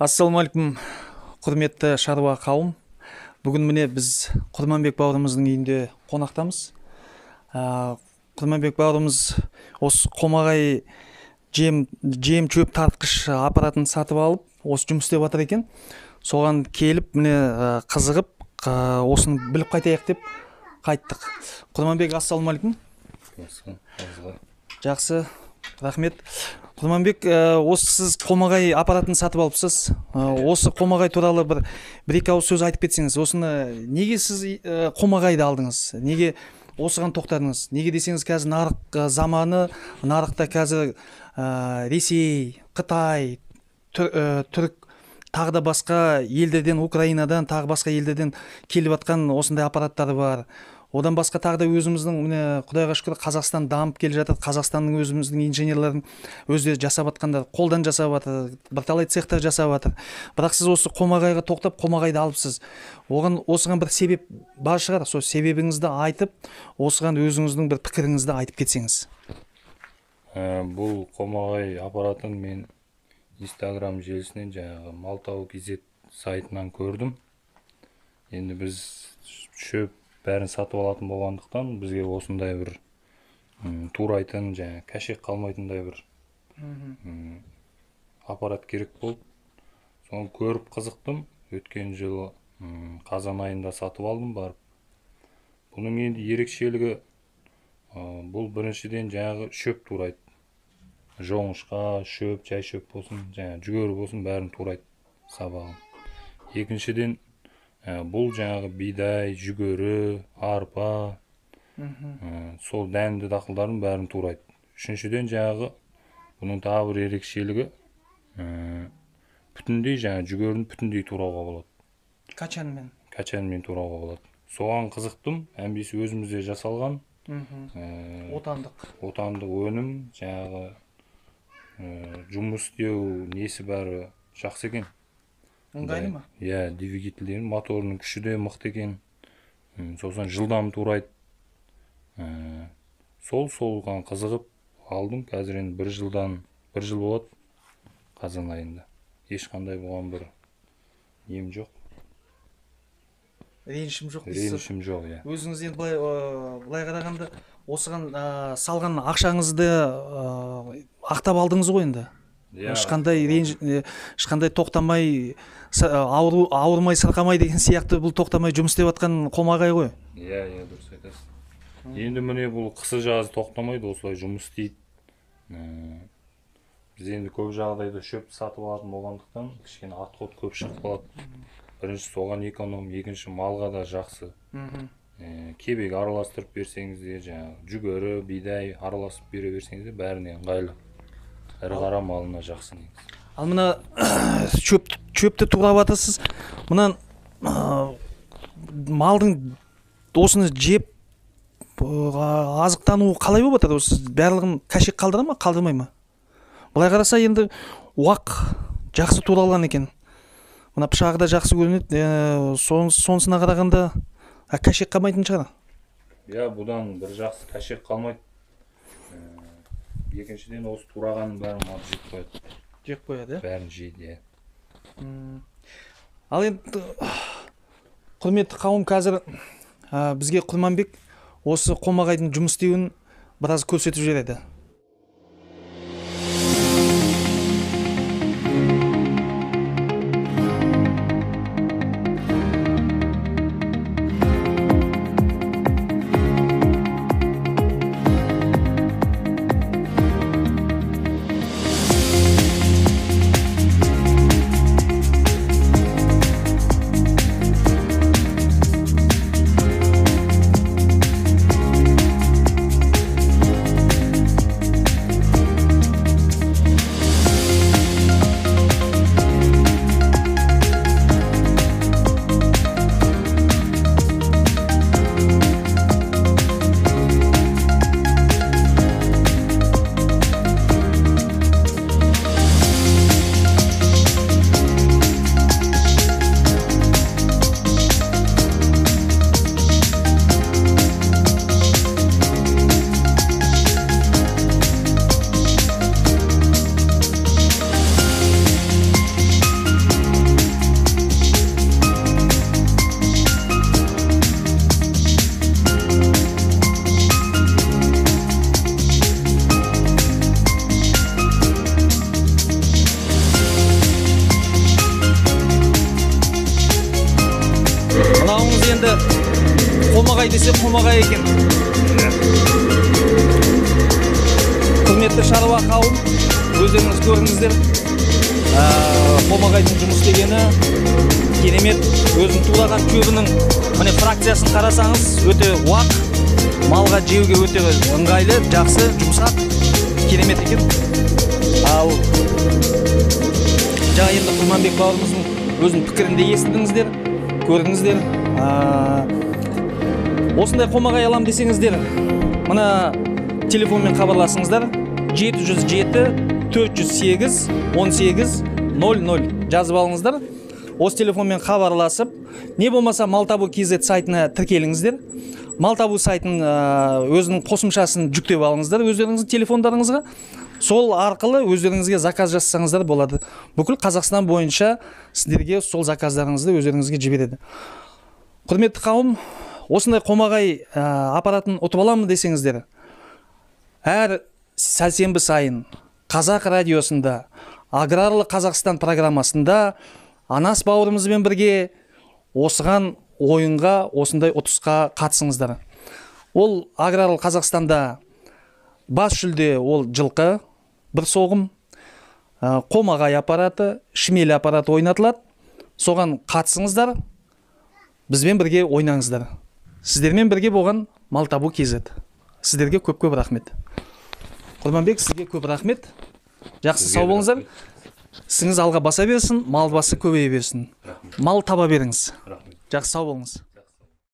Ассалаумағалейкум, құрметті шаруа қауым. Бүгін міне біз Құрманбек бауырымыздың үйінде қонақтамыз. Құрманбек бауырымыз осы қомағай жем шөп тартқыш аппаратын сатып алып, осы жұмыс істеп жатыр екен. Соған келіп міне қызығып, осыны біліп қайтайық деп қайттық. Құрманбек, ассалаумағалейкум. Жақсы, рахмет. Құрманбек, осы сіз қомағай аппаратын сатып алыпсыз. Осы қомағай туралы бір екі ауыз сөз айтып кетсеңіз, осыны неге сіз қомағайды алдыңыз? Неге осыған тоқтадыңыз? Неге десеңіз, қазір нарық заманы, нарықта қазір Ресей, Қытай, Түрік, тағы да басқа елдерден, Украинадан, тағы басқа елдерден келіп жатқан осындай аппараттар бар. Одан басқа тағы да өзіміздің, міне, Құдайға шүкір, Қазақстан дамып келе жатыр. Қазақстанның өзіміздің инженерлерінің өздері жасап жатқандар, қолдан жасап жатыр, бірталай цехтар жасап жатыр. Бірақ сіз осы қомағайға тоқтап, қомағайды алыпсыз. Оған, осыған бір себеп бар шығар. Сол себебіңізді айтып, осыған өзіңіздің бір пікіріңізді айтып кетсеңіз. Бұл қомағай аппаратын мен Инстаграм желісінен, жаңағы Малтау KZ сайтынан көрдім. Енді біз шөп бәрін сатып алатын болғандықтан бізге осындай бір турайтын, жаңа кәшек қалмайтындай бір аппарат керек болды. Соны көріп қызықтым. Өткен жылы қазан айында сатып алдым барып. Бұның енді ерекшелігі, бұл біріншіден жаңағы шөп турайды. Жоңышқа, шөп, жай шөп болсын, жаңа жүгері болсын, бәрін турайды сабағын. Екіншіден, бұл жаңағы бидай, жүгері, арпа, сол дәнді дақылдардың бәрін турайды. Үшіншіден, жаңағы бұның тағы бір ерекшелігі, бүтіндей жаңа жүгерін бүтіндей турауға болады. Качанмен. Качанмен турауға болады. Соған қызықтым. Әмбесі өзімізде жасалған. Отандық. Отандық өнім, жаңағы жұмыс істеу несі бәрі жақсы екен. Ыңғайлы ма? Иә, двигательдерінің, моторының күші де мықты екен. Сосын жылдам турайды. Солған қызығып алдым. Қазір енді бір жыл болады қазан айында. Ешқандай бұған бір нем жоқ. Ренішім жоқ дейсіз. Ренішім жоқ, иә. Өзіңіз енді былай қарағанда осыған салған ақшаңызды ақтап алдыңыз ғой енді. Ешқандай ешқандай тоқтамай, ауырмай, сырқамай деген сияқты бұл тоқтамай жұмыс істеп жатқан қомағай ғой. Иә, иә, дұрыс айтасыз. Енді міне бұл қысы жазы тоқтамайды, осылай жұмыс істейді. Біз енді көп жағдайда шөп сатып алатын болғандықтан кішкене отход көп шығып қалады. Бірінші соған эконом, екінші малға да жақсы. Кебек араластырып берсеңіз де, жаңағы жүгері, бидай араласып бере берсеңіз де бәріне ыңғайлы. Ірі қара малына жақсы негізі. Ал мына шөпті турап жатырсыз. Мына малдың осыны жеп азықтануы қалай болып жатыр? Осы барлығын кәшек қалдыра ма, қалдырмай ма? Былай қараса енді уақ жақсы туралған екен. Мына пышағы да жақсы көрінеді. Сонысына қарағанда кәшек қалмайтын шығар. Иә, бұдан бір жақсы кәшек қалмайды. Екіншіден, осы турағанның бәрін мал жеп қояды. Жеп қояды, иә? Бәрін жейді, иә. Ал енді құрметті қауым, қазір бізге Құрманбек осы қомағайдың жұмыс істеуін біраз көрсетіп жібереді. Қомағай десе қомағай екен. Құрметті шаруа қауым, өздеріңіз көрдіңіздер. Қомағайдың жұмыс істегені керемет. Өзінің тулаған шөбінің міне фракциясын қарасаңыз, өте уақ, малға жеуге өте ыңғайлы, жақсы, жұмсақ, керемет екен. Ал жаңа енді Құрманбек бауырымыздың өзінің пікірін де естідіңіздер, көрдіңіздер. Осындай қомағай алам десеңіздер, мына телефонмен хабарласыңыздар. 707 408 18 00 жазып алыңыздар. Осы телефонмен хабарласып, не болмаса Малтабу KZ сайтына тіркеліңіздер. Малтабу сайтын өзінің қосымшасын жүктеп алыңыздар өздеріңіздің телефондарыңызға. Сол арқылы өздеріңізге заказ жасасаңыздар болады. Бүкіл Қазақстан бойынша сіздерге сол заказдарыңызды өздеріңізге жібереді. Құрметті қауым, осындай қомағай аппаратын ұтып аламын десеңіздер, әр сәрсенбі сайын Қазақ радиосында Аграрлы Қазақстан программасында Анас бауырымызбен бірге осыған ойынға, осындай ұтысқа қатысыңыздар. Ол Аграрлы Қазақстанда бас жүлде ол жылқы, бір соғым, қомағай аппараты, шмель аппараты ойнатылады. Соған қатысыңыздар, бізбен бірге ойнаңыздар. Сіздермен бірге болған Малтабу KZ. Сіздерге көп-көп рахмет. Құрманбек, сізге көп рахмет. Жақсы, сау болыңыздар. Ісіңіз алға баса берсін, мал басы көбейе берсін. Мал таба беріңіз. Рахмет. Жақсы, сау болыңыз.